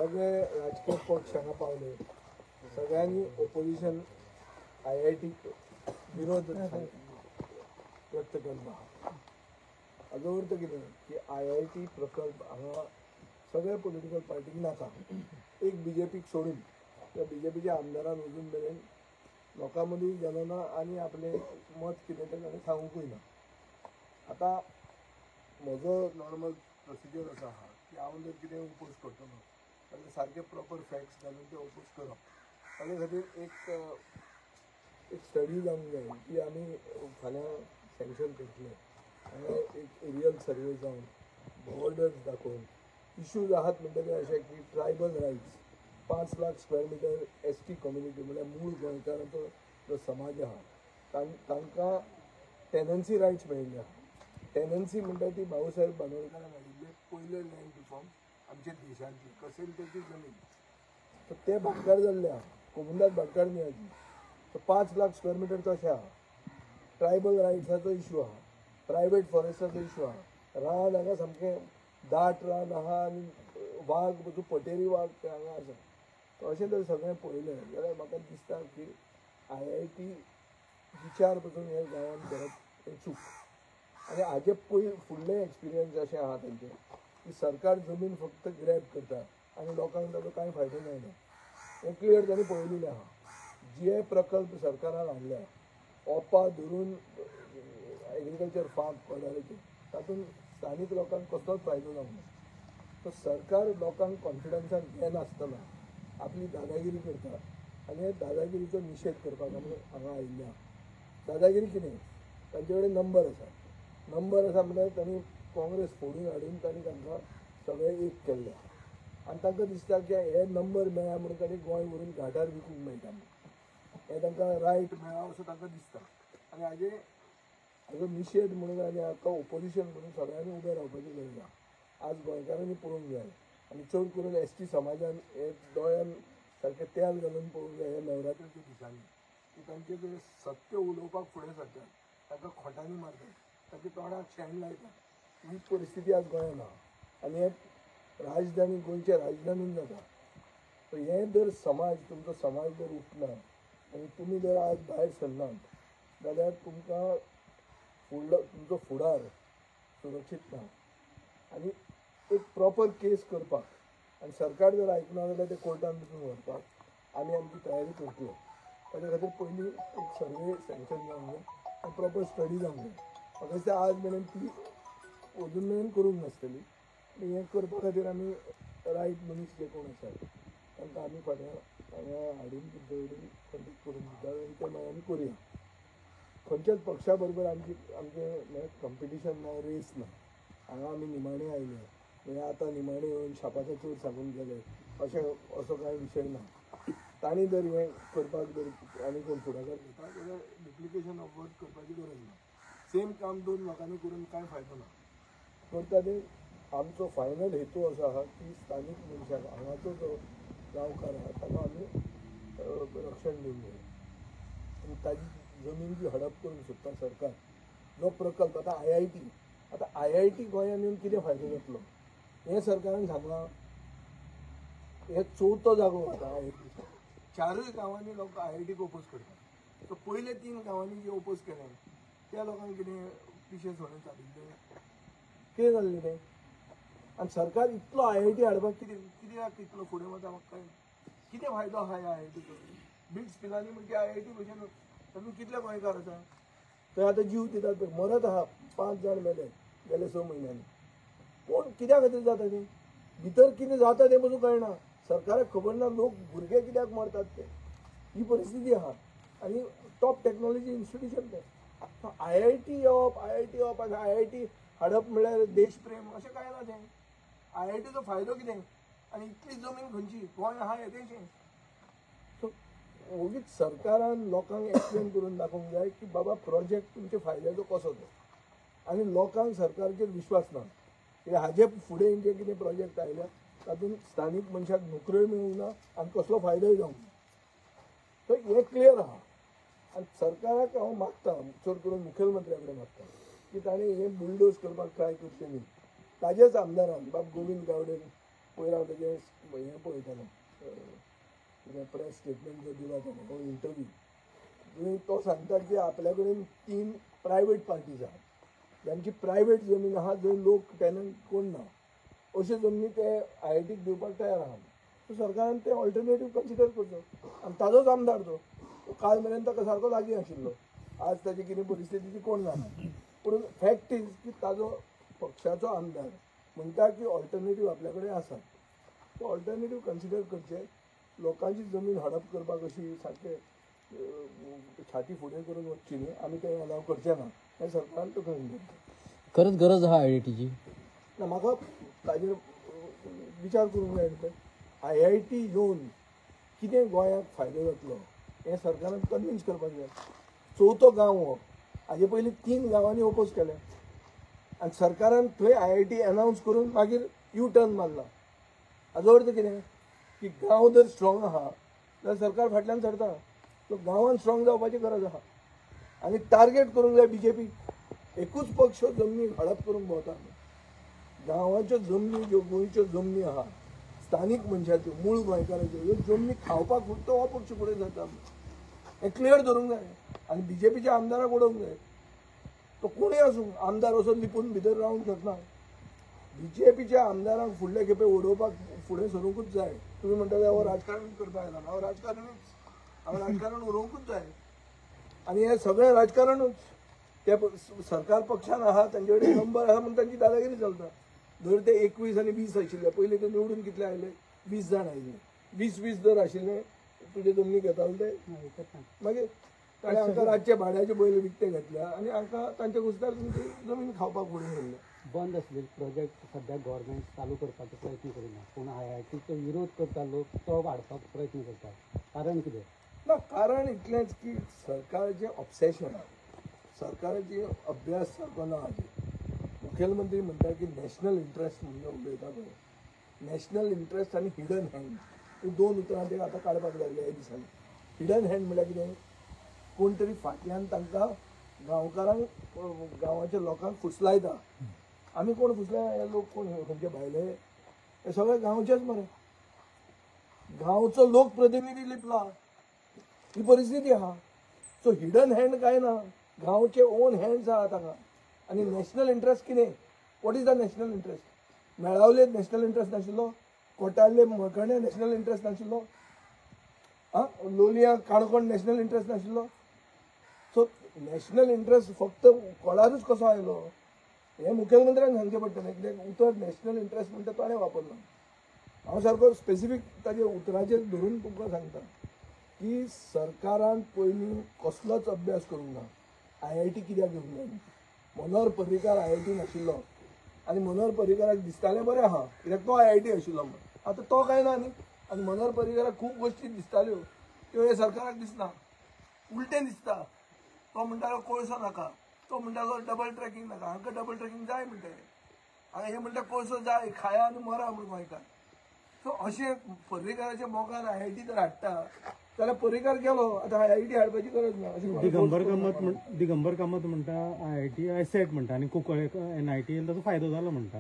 सगळे राजकीय पक्ष हांगा पावले, सगळ्यांनी ओपोजिशन आय-आय-टीक विरोध व्यक्त केल्लो आहा. हाजो अर्थ कितें की आय-आय-टी प्रकल्प हांगा सगळ्या पॉलिटिकल पार्टीक नाका, एक बीजेपीक सोडून. त्या बीजेपीच्या आमदारान अजून मेरेन लोकां मदीं गेलो ना आनी आपलें मत कितें तें ताणें सांगूंकूय ना. आतां म्हजो नॉर्मल प्रोसिजर असो आहा की हांव जर कितें ओपोज करतलो जाल्यार सारके प्रॉपर फॅक्ट्स घालून ते ओपोज करप. ताजे खातीर एक स्टडी जावंक जाय की आमी फाल्यां सँक्शन करतले. हांगा एक एरियल सर्वे जावन बॉर्डर्स दाखोवन इश्यूज आहात म्हणटकीर अशें की tribal rights 5 lakh square metre ST community म्हळ्यार मूळ गोंयकारांचो जो समाज आहा तांकां टेनन्सी रायट्स मेळिल्ले आहा. टेनन्सी म्हणटा ती भाऊसाहेब बांदोडकारान हाडिल्ले पयले लँड रिफॉर्म आमच्या देशांतली कसेल त्याची जमीन, तर ते भाटकार जाल्ले आहा, कोमुंदाद भाटकार न्ही आजी. तर 5 लाख स्क्वेअर मिटर तशें आहा. ट्रायबल रायट्साचो इशू आहा, प्रायवेट फॉरेस्टाचो इशू आहा. रान हांगा सामकें दाट रान आहा आनी वाग पटेरी वाग ते हांगा आसा. अशें जर सगळें पळयलें जाल्यार म्हाका दिसता की आय-आय-टी विचार पसून हे गांवांत करप हें चूक. आनी हाजे पयर फुडलें एक्सपिरियन्स अशें आहा तांचें की सरकार जमीन फक्त ग्रॅब करता आनी लोकांक ताजो कांय फायदो जायना. हें क्लियर तांणी पळयलेलें आहा. जे प्रकल्प सरकारान हाडल्या ओपा धरून एग्रीकल्चर फार्म कोडाळेचे तातूंत स्थानीक लोकांक कसलोच फायदो जावंक ना. तर सरकार लोकांक कॉन्फिडन्सान घेनासतना आपली दादागिरी करता आनी हे दादागिरीचो निशेध करपाक आमी हांगा आयिल्ले आहा. दादागिरी कितें, तांचे कडेन नंबर आसा. नंबर आसा म्हणल्यार तांणी काँग्रेस फोडून हाडून तांणी तांकां सगळें एक केल्लें आहा. आनी तांकां दिसता की हे नंबर मेळ्ळा म्हणून तांणी गोंय व्हरून घाटार विकूंक मेळटा म्हणून हें तांकां रायट मेळ्ळा असो तांकां दिसता. आनी हाजो निशेध म्हणून आनी हाका ओपोजिशन म्हणून सगळ्यांनी उबें रावपाची गरज आहा. आज गोंयकारांनी पळोवंक जाय आनी चड करून एसटी समाजान हे दोळ्यान सारकें तेल घालून पळोवंक जाय ह्या नवरात्रीच्या दिसांनी की तांचे जे सत्य उलोवपाक फुडें सरतात तांकां खोटांनी मारतात, तांच्या तोंडाक शेण लायतात. ही परिस्थिती आज गोंयांत आहा आनी हे राजधानी गोंयच्या राजधानीन जाता. तर हें जर समाज तुमचो समाज जर उठना आनी तुमी जर आज भायर सरनात जाल्यार तुमकां फुडलो तुमचो फुडार सुरक्षीत ना. आनी एक प्रॉपर केस करपाक आनी सरकार जर आयकना जाल्यार ते कोर्टान पसून व्हरपाक आमी आमची तयारी करतले. ताच्या खातीर पयलीं एक सर्वे सँक्शन जावंक जाय आनी प्रॉपर स्टडी जावंक जाय. म्हाका दिसता आज मेरेन ती अजून मेरेन करूंक नासतली. आनी हें करपा खातीर आमी रायट मनीस जे कोण आसात तांकां आमी फाल्यां हांगा हाडून तुमचे कडेन कॉन्टेक्ट करून दितात आनी ते मागीर आमी करुया. खंयच्याच पक्षा बरोबर आमचें म्हळ्यार कॉम्पिटिशन ना, रेस ना. हांगा आमी निमाणे आयले म्हणजे आतां निमाणे येवन शापाचो चोर सांगून गेले अशें असो कांय विशय ना. तांणी जर हें करपाक जर आनी कोण फुडाकार घेता जाल्यार डुप्लिकेशन ऑफ वर्क करपाची गरज ना. सेम काम 2 लोकांनी करून कांय फायदो ना. करता ते आमचो फायनल हेतू असो आहा की स्थानीक मनशाक हांगाचो जो गांवकार आहा ताका आमी रक्षण दिवंक जाय आनी ताजी जमीन जी हडप करूंक सोदता सरकार जो प्रकल्प आतां आय-आय-टी, आतां आय-आय-टी गोंयांत येवन कितें फायदो जातलो हें सरकारान सांगलां. हे चवथो जागो आतां आय-आय-टी. 4 गांवांनी लोक आय-आय-टीक ओपोज करतात. सो पयले 3 गांवांनी जे ओपोज केलें त्या लोकांक कितें पिशें सोडून चालिल्लें कितें जाल्लें तें. आनी सरकार इतलो आय-आय-टी हाडपाक कितें कित्याक इतलो फुडें वता म्हाका कळना. कितें फायदो आहा ह्या आय-आय-टीचो? बिट्स पिलानी म्हणजे आय-आय-टी भशेन तातूंत कितले गोंयकार आसा थंय आतां जीव दितात, मरत आहा. 5 जाण मेले गेले 6 म्हयन्यांनी. कोण कित्या खातीर जाता तें भितर कितें जाता तें पसून कळना, सरकाराक खबर ना लोक भुरगे कित्याक मरतात ते. ही परिस्थिती आहा. आनी टॉप टॅक्नॉलॉजी इन्स्टिट्यूशन तें. आय-आय-टी येवप, आय-आय-टी येवप आनी आय-आय-टी हाडप म्हळ्यार देशप्रेम अशें कांय ना तें. आय-आय-टीचो फायदो कितें आनी इतली जमीन खंयची गोंय आहा येदेशें. सो ओगीच सरकारान लोकांक एक्सप्लेन करून दाखोवंक जाय की बाबा प्रोजेक्ट तुमच्या फायद्याचो कसो तो. आनी लोकांक सरकाराचेर विश्वास ना कित्याक हाजे फुडें जे कितें प्रोजेक्ट आयल्या तातूंत स्थानीक मनशाक नोकऱ्योय मेळूंक ना आनी कसलो फायदोय जावंक ना. तर हें क्लियर आहा. आनी सरकाराक हांव मागता, चड करून मुखेलमंत्र्या कडेन मागता की ताणें हें बुलडोज करपाक ट्राय करचें न्ही. ताजेच आमदारान बाब गोविंद गावडेन पयर हांव तेजें हें पळयतालो, कितें प्रेस स्टेटमेंट जो दिला ताणें, हो इंटरव्यू, थंय तो सांगता की आपल्या कडेन 3 प्रायवेट पार्टीज आहात, जांची प्रायवेट जमीन आहा, जंय लोक टेनंट कोण ना, अश्यो जमनी ते आय-आय-टीक दिवपाक तयार आहा. सो सरकारान ते ऑल्टरनेटीव कन्सिडर करचो. आनी ताजोच आमदार तो काल मेरेन ताका सारको लागीं आशिल्लो, आज ताजी कितें परिस्थिती ती कोण जाणा. पूण फॅक्ट is की ताजो पक्षाचो आमदार म्हणटा की ऑल्टरनेटीव आपल्या कडेन आसा, तो ऑल्टरनेटीव कन्सिडर करचे. लोकांची जमीन हडप करपाक अशी सारकें छाती फुडें करून वचची न्ही, आमी तें अलाव करचें ना, हें सरकारान तो करून दवरचें. खरंच गरज आहा आय-आय-टीची? ना, म्हाका ताजेर विचार करूंक जाय. न्ही, आय-आय-टी येवन कितें गोंयाक फायदो जातलो हें सरकारान कन्विन्स करपाक जाय. चवथो गांव हो, हाजे पयलीं 3 गांवांनी ओपोज केलें आनी सरकारान थंय आय-आय-टी अनावन्स करून मागीर यू टर्न मारला. हाजो अर्थ कितें की गांव जर स्ट्रॉंग आहा जाल्यार सरकार फाटल्यान सरता. सो गांवान स्ट्रॉंग जावपाची गरज आहा आनी टार्गेट करूंक जाय बीजेपी. एकूच पक्ष जमनी हडप करूंक भोंवता. गांवाच्यो जमनी ज्यो गोंयच्यो जमनी आहा, स्थानीक मनशाच्यो, मूळ गोंयकाराच्यो, ह्यो जमनी खावपाक फक्त हो पक्ष फुडें सरता, हें क्लियर धरूंक जाय. आनी बीजेपीच्या आमदाराक उडोवंक जाय. तो कोणूय आसूं, आमदार असो लिपून भितर रावंक शकना. बीजेपीच्या आमदारांक फुडले खेपे उडोवपाक फुडें सरूंकूच जाय. तुमी म्हणटा हो राजकारण करपाक येना, हांव राजकारणूच, हांव राजकारण उलोवंकूच जाय. आनी हें सगळें राजकारणूच. ते सरकार पक्षान आहा, तांचे कडेन नंबर आहा म्हूण तांची दादागिरी चलता. जर ते 21 आनी 20 आशिल्ले, पयलीं ते निवडून कितले आयले, 20 जाण आयिल्ले, 20-20 जर आशिल्ले तुजे जमनी घेताले ते, मागीर ताणें हांकां रातचे भाड्याचे बैल विकते घेतल्या आनी हांकां तांच्या कुस्तार तुमची जमीन खावपाक फुडें सरल्या. बंद आसलेले प्रोजेक्ट सद्याक गव्हर्मेंट चालू करपाचो प्रयत्न करिना, पूण आय-आय-टीचो विरोध करता लोक, तो वाडपाक प्रयत्न करता. कारण कितें? ना, कारण इतलेंच की सरकाराचें ऑब्सेशन, सरकाराची अभ्यास सारको ना. मुखेलमंत्री म्हणटा की नॅशनल इंट्रस्ट म्हणजे उलयता पळय, नॅशनल इंट्रस्ट आनी हिडन हँड ही 2 उतरां ते आतां काडपाक लागले ह्या दिसांनी. हिडन हँड म्हणल्यार कितें, कोण तरी फाटल्यान तांकां गांवकारांक, गांवाच्या लोकांक फुसलायता. आमी कोण फुसलाय, हे लोक कोण खंयचे भायले, हे सगळे गांवचेच मरे. गांवचो लोकप्रतिनिधी लिपला, ही परिस्थिती आहा. सो हिडन हँड काय ना, गांवचे ओन हँड्स आहा तांकां. आनी नॅशनल इंट्रस्ट कितें, what is the national interest? मेळावले national interest नाशिल्लो, कोटाले मळकर्णे नॅशनल इंट्रस्ट नाशिल्लो, आं लोलयां काणकोण नॅशनल इंट्रस्ट नाशिल्लो. सो नॅशनल इंट्रस्ट फक्त कोणारूच कसो आयलो हें मुखेलमंत्र्यान सांगचें पडटलें. कित्याक उतर नॅशनल इंट्रस्ट म्हणटा ताणें वापरलां. हांव सारको स्पेसिफीक ताजे उतराचेर धरून तुमकां सांगता की सरकारान पयलीं कसलोच अभ्यास करूंक ना. आय-आय-टी कित्याक घेवंक जाय? मनोहर पर्रीकार आय-आय-टी नाशिल्लो आनी मनोहर पर्रीकाराक दिसतालें बरें आहा कित्याक तो आय-आय-टी आशिल्लो म्हूण. आतां तो कांय ना न्ही. आनी मनोहर पर्रीकाराक खूब गोश्टी दिसताल्यो त्यो हे सरकाराक दिसना, उलटें दिसता. तो म्हणटालो कोळसो नाका, तो म्हणटालो डबल ट्रॅकिंग नाका, हांकां डबल ट्रॅकिंग जाय म्हणटा, हांगा हे म्हणटा कोळसो जाय, खाया आनी मरा म्हूण गोंयकार. सो अशें पर्रीकाराच्या मोगान आय-आय-टी जर हाडटा जाल्यार पर्रीकार गेलो, आतां आय-आय-टी हाडपाची गरज ना. दिगंबर कामत म्हणटा आय-आय-टी एसेट म्हणटा आनी कुंकळे एन-आय-टी ताचो फायदो जालो म्हणटा.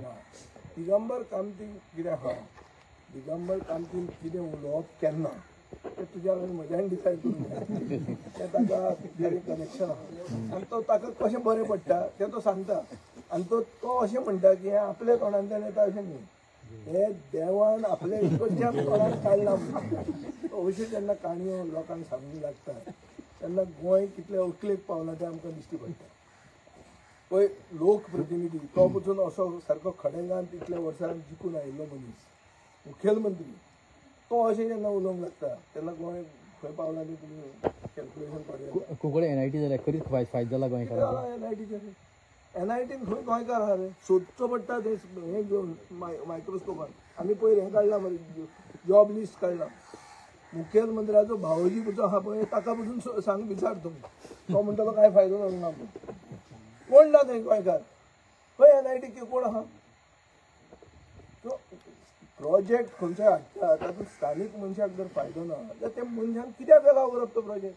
दिगंबर कामती कितें आहा, दिगंबर कामतीन कितें उलोवप केन्ना तें तुज्या आनी म्हज्यान डिसायड करूंक जाय. तें ताका बरें कनेक्शन आहा आनी तो ताका कशें बरें पडटा तें तो सांगता. आनी तो अशें म्हणटा की हें आपल्या तोंडांतल्यान येता अशें न्ही, हे देवान आपल्या कडच्यान तोंडान काडलां. अश्यो जेन्ना काणयो लोकांक सांगूंक लागता तेन्ना गोंय कितलें अकलेक पावलां तें आमकां दिश्टी पडटा. पळय लोकप्रतिनिधी तो पसून असो सारको खडेगांत इतल्या वर्सां जिखून आयिल्लो मनीस मुखेलमंत्री, तो अशें जेन्ना उलोवंक लागता तेन्ना गोंय खंय पावलां तें तुमी कॅल्क्युलेशन करूया. कुंकळे एन-आय-टी जाल्यार खरीच फायदो जाला गोंयकारांक. एन-आय-टीचेर एन-आय-टीन खंय गोंयकार आहा रे, सोदचो पडटा तें हें घेवन मायक्रोस्कोपान. आमी पयर हें काडलां मरे, जॉब लिस्ट काडलां. मुखेलमंत्र्याचो भावोजी जो आहा पळय ताका पसून सांग विचार तुमी, तो म्हणटालो कांय फायदो जालो ना. कोण ना थंय गोंयकार, खंय एन-आय-टी कोण आहा? प्रोजेक्ट खंयचो हाडटा तातूंत स्थानीक मनशाक जर फायदो ना जाल्यार त्या मनशान कित्याक अलाव करप तो प्रोजेक्ट?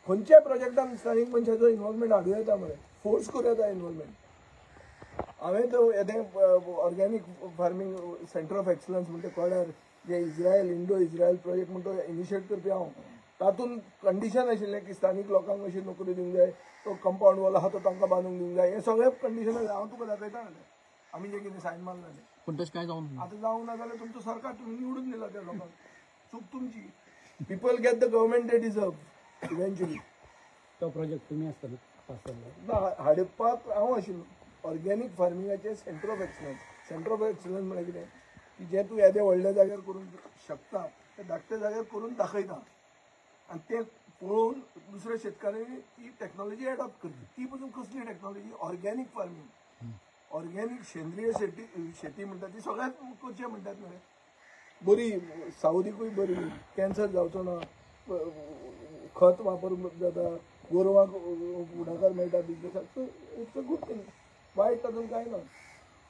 खंयच्याय प्रोजेक्टान स्थानीक मनशाचो इनवॉल्वमेंट हाडूं येता मरे, फोर्स करूं येता इनवॉल्वमेंट. हांवें तो येदें organic farming centre of excellence म्हणटा कळ्ळ्यार जे इस्रायल इंडो इस्रायल प्रोजेक्ट म्हणटा इनिशिएट करपी हांव. तातूंत कंडिशन आशिल्लें की स्थानीक लोकांक अशी नोकरी दिवंक जाय, तो कंपावंड वॉल आहा तो तांकां बांदूंक दिवंक जाय, हें सगळें कंडिशन हांव तुका दाखयता जाल्यार आमी जें कितें सायन मारलें. पूण तशें कांय जावंक ना. आतां जावंक ना जाल्यार तुमचो सरकार तुमी निवडून दिला त्या लोकांक, चूक तुमची. People get the government they deserve eventually. तो प्रोजेक्ट तुमी आसतना पास जाल्लो ना हाडपाक हांव आशिल्लो. ऑर्गेनीक फार्मिंगाचें centre of excellence. Centre of excellence म्हळ्यार कितें की जें तूं येदें व्हडल्या जाग्यार करूंक शकता तें धाकट्या जाग्यार करून दाखयता आनी तें पळोवन दुसऱ्या शेतकारांनी ती टॅक्नोलॉजी एडॉप्ट करची. ती पसून कसली टॅक्नोलॉजी? ऑर्गेनीक फार्मींग, ऑर्गेनीक सेंद्रीय शेती. शेती म्हणटा ती सगळ्यात करचें म्हणटात मरे. बरी सावदीकूय बरी, कॅन्सर जावचो ना, खत वापर जाता, गोरवांक फुडाकार मेळटा बिजनेसाक. So it's a good thing, वायट तातूंत कांय ना.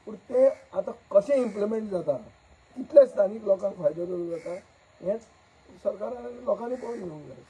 पूण तें आतां कशें इम्प्लिमेंट जाता, कितल्या स्थानीक लोकांक फायदो जाता हेंच सरकारान आनी लोकांनी पळोवन घेवंक जाय.